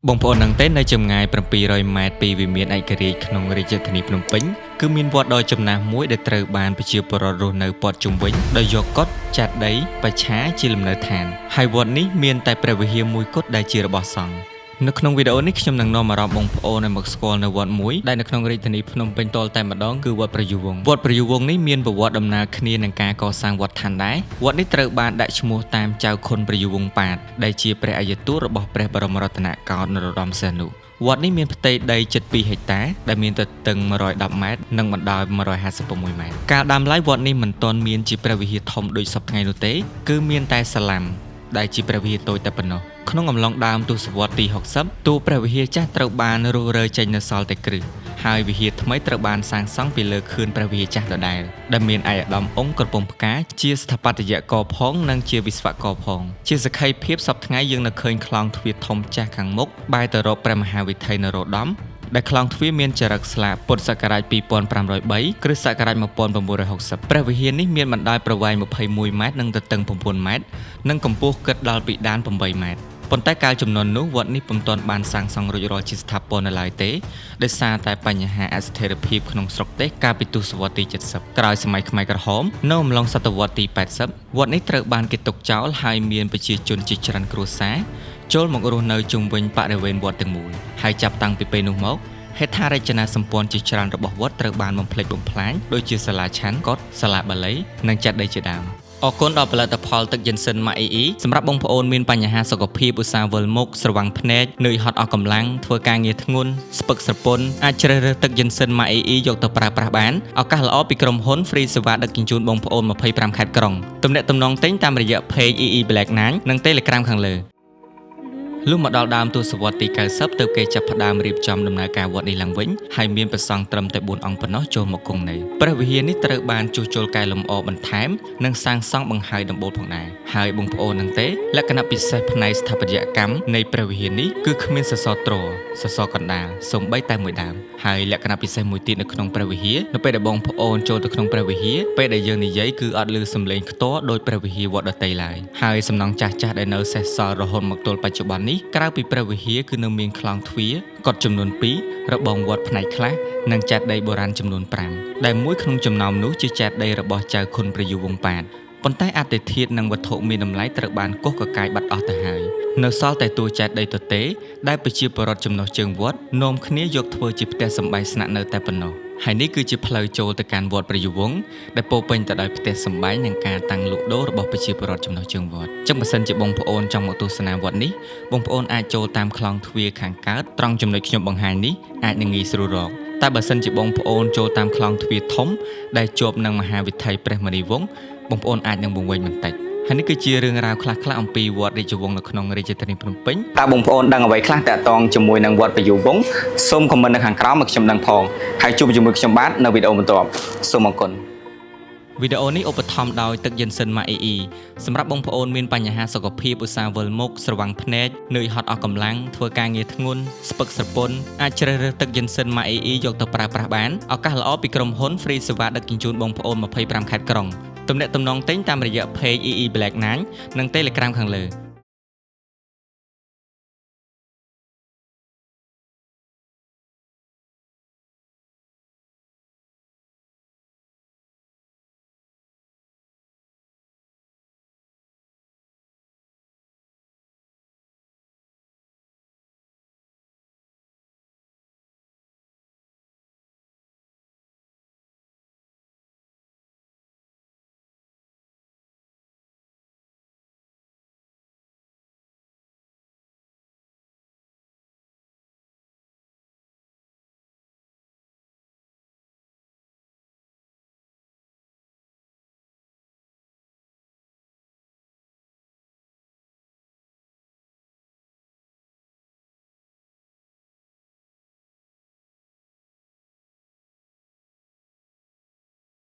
បងប្អូននឹងទេនៅចម្ងាយ700ម៉ែត្រពីវិមានឯករាជ្យក្នុងរាជធានីភ្នំពេញគឺមានវត្តដ៏ចំណាស់មួយដែលត្រូវបានប្រជាពលរដ្ឋរស់នៅព័ទ្ធជុំវិញដោយយកកុដិចាត់ដីបច្ឆាជាលំនៅឋានហើយវត្តនេះមានតែព្រះវិហារមួយគត់ដែលជារបស់សង្ឃនៅក្នុងវីដេអូនេះខ្ញុំនឹងនាំអារម្មណ៍បងប្អូនឲ្យមកស្គាល់នៅវត្តមួយដែលនៅក្នុងរាជធានីភ្នំពេញតលតែម្ដងគឺវត្តប្រយុវង្សវត្តប្រយុវង្សនេះមានប្រវត្តិដំណើរគ្នានឹងការកសាងវត្តឋានដែរវត្តនេះត្រូវបានដាក់ឈ្មោះតាមចៅខុនប្រយុវង្សប៉ាតដែលជាព្រះអយទូលរបស់ព្រះបរមរតនកោដ្ឋនរោត្តមសីហនុវត្តនេះមានផ្ទៃដីជិត2ហិកតាដែលមានទទឹង110ម៉ែត្រនិងបណ្ដោយ156ម៉ែត្រកាលដើមឡើយវត្តនេះមិនទាន់មានជាព្រះវិហារធំដូចសព្វថ្ងៃនោះទេគឺមានតែសាឡាំដែលជាព្រះវិហារតូចតែប៉ុណ្ណោះក្នុងអំឡុងដើមទសវត្សរ៍ទី60តួព្រះវិហារចាស់ត្រូវបានរុះរើចេញនៅសល់តែគ្រឹះហើយវិហារថ្មីត្រូវបានសាងសង់ពីលើខឿនព្រះវិហារចាស់ដដែលដែលមានឯកឧត្តមអង្គក្រពងផ្កាជាស្ថាបត្យករផងនិងជាវិស្វករផងជាសក្ខីភាពសប្តាហ៍ថ្ងៃយើងនៅឃើញខ្លោងទ្វារធំចាស់ខាងមុខបែរទៅរកព្រះមហាវិថីនរោត្តមដែលខ្លោងទ្វារមានចរិកស្លាកពុទ្ធសករាជ2503គ្រិស្តសករាជ1960ព្រះវិហារនេះមានបណ្ដោយប្រវែង21ម៉ែត្រនិងទទឹង9ម៉ែត្រនិងកម្ពស់គិតដល់ពិដាន8ម៉ែត្រប៉ុន្តែកាលចំនួននោះវត្តនេះពុំទាន់បានសាងសង់រួចរាល់ជាស្ថាពរនៅឡើយទេដោយសារតែបញ្ហាអស្ថិរភាពក្នុងស្រុកទេសកាលពីទសវត្សរ៍ទី70ក្រោយសម័យខ្មែរក្រហមនៅអំឡុងសតវត្សរ៍ទី80វត្តនេះត្រូវបានគេទុកចោលហើយមានប្រជាជនជាច្រើនគ្រួសារចូលមករស់នៅជុំវិញបរិវេណវត្តទាំងមូលហើយចាប់តាំងពីពេលនោះមកហេដ្ឋារចនាសម្ព័ន្ធជាច្រើនរបស់វត្តត្រូវបានបំផ្លិចបំផ្លាញដូចជាសាលាឆាន់កុដិសាលាបាលីនិងចេតិយជាដើមអរគុណដល់ផលិតផលទឹកយិនសិនម៉ាអ៊ីអ៊ីសម្រាប់បងប្អូនមានបញ្ហាសុខភាពឧស្សាហ៍វិលមុខស្រវាំងភ្នែកនឿយហត់អស់កម្លាំងធ្វើការងារធ្ងន់ស្ពឹកស្រពន់អាចជ្រើសរើសទឹកយិនសិនម៉ាអ៊ីអ៊ីយកទៅប្រើប្រាស់បានឱកាសល្អពីក្រុមហ៊ុន Free សេវាដឹកជញ្ជូនបងប្អូន25ខេត្តក្រុងទំនាក់ទំនងទិញតាមរយៈ Page EE Black 9និង Telegram ខាងលើលុះមកដល់ដើមទសវត្សរ៍ទី90ទើបគេចាប់ផ្ដើមរៀបចំដំណើរការវត្តនេះឡើងវិញហើយមានព្រះសង្ឃត្រឹមតែ4អង្គប៉ុណ្ណោះចូលមកគង់នៅព្រះវិហារនេះត្រូវបានជួសជុលកែលម្អបន្ថែមនិងសាងសង់បង្ហើយដំបូលផងដែរហើយបងប្អូននឹងទេលក្ខណៈពិសេសផ្នែកស្ថាបត្យកម្មនៃព្រះវិហារនេះគឺគ្មានសសរទ្រសសរកណ្ដាលសូម្បីតែមួយដើមហើយលក្ខណៈពិសេសមួយទៀតនៅក្នុងព្រះវិហារនៅពេលដែលបងប្អូនចូលទៅក្នុងព្រះវិហារពេលដែលយើងនិយាយគឺអត់ឮសំឡេងខ្ទារដោយព្រះវិហារវត្តដទៃឡើយហើយសំណង់ចាស់ៗដែលនៅសេសសល់រហូតមកទល់បច្ចុប្បន្ននេះក្រៅពីព្រះវិហារគឺនៅមានខ្លោងទ្វារកុដិចំនួន2របងវត្តផ្នែកខ្លះនិងចេតិយបុរាណចំនួន5ដែលមួយក្នុងចំណោមនោះជាចេតិយរបស់ចៅខុនប្រយុវង្សប៉ាតប៉ុន្តែអតិធាតុនិងវត្ថុមានតម្លៃត្រូវបានកោះកកាយបាត់អស់ទៅហើយនៅសល់តែតួចេតិយទទេដែលប្រជាពលរដ្ឋចំណុះជើងវត្តនាំគ្នាយកធ្វើជាផ្ទះសម្បែងស្នាក់នៅតែប៉ុណ្ណោះហើយនេះគឺជាផ្លូវចូលទៅកាន់វត្តប្រយុវង្សដែលពោរពេញទៅដោយផ្ទះសម្បែងនិងការតាំងលក់ដូររបស់ប្រជាពលរដ្ឋចំណុះជើងវត្តចឹងបើសិនជាបងប្អូនចង់មកទស្សនាវត្តនេះបងប្អូនអាចចូលតាមខ្លោងទ្វារខាងកើតត្រង់ចំណុចខ្ញុំបង្ហាញនេះអាចនឹងងាយស្រួលរកតែបើសិនជាបងប្អូនចូលតាមខ្លោងទ្វារធំដែលជាប់នឹងមហាវិថីព្រះមុនីវង្សបងប្អូនអាចនឹងវង្វេងបន្តិចហើយនេះគឺជារឿងរ៉ាវខ្លះៗអំពីវត្តរាជវង្សនៅក្នុងរាជធានីភ្នំពេញ តើបងប្អូនដឹងអ្វីខ្លះតាក់ទងជាមួយនឹងវត្តប្រយុវង្សសូម comment នៅខាងក្រោមឲ្យខ្ញុំដឹងផងហើយជួបជាមួយខ្ញុំបាទនៅវីដេអូបន្ទាប់សូមអរគុណ វីដេអូនេះឧបត្ថម្ភដោយទឹកយិនសិនម៉ាអ៊ីអ៊ីសម្រាប់បងប្អូនមានបញ្ហាសុខភាពឧស្សាហ៍វិលមុខស្រវាំងភ្នែកនឿយហត់អស់កម្លាំងធ្វើការងារធ្ងន់ស្ពឹកស្រពន់អាចជ្រើសរើសទឹកយិនសិនម៉ាអ៊ីអ៊ីយកទៅប្រើប្រាស់បានឱកាសល្អពីក្រុមហ៊ុន Free សេវាដឹកជញ្ជូនបងប្អូន25ខេត្តក្រុងទំនាក់ទំនងទិញតាមរយៈ Page EE Black 9និង Telegram ខាងលើ។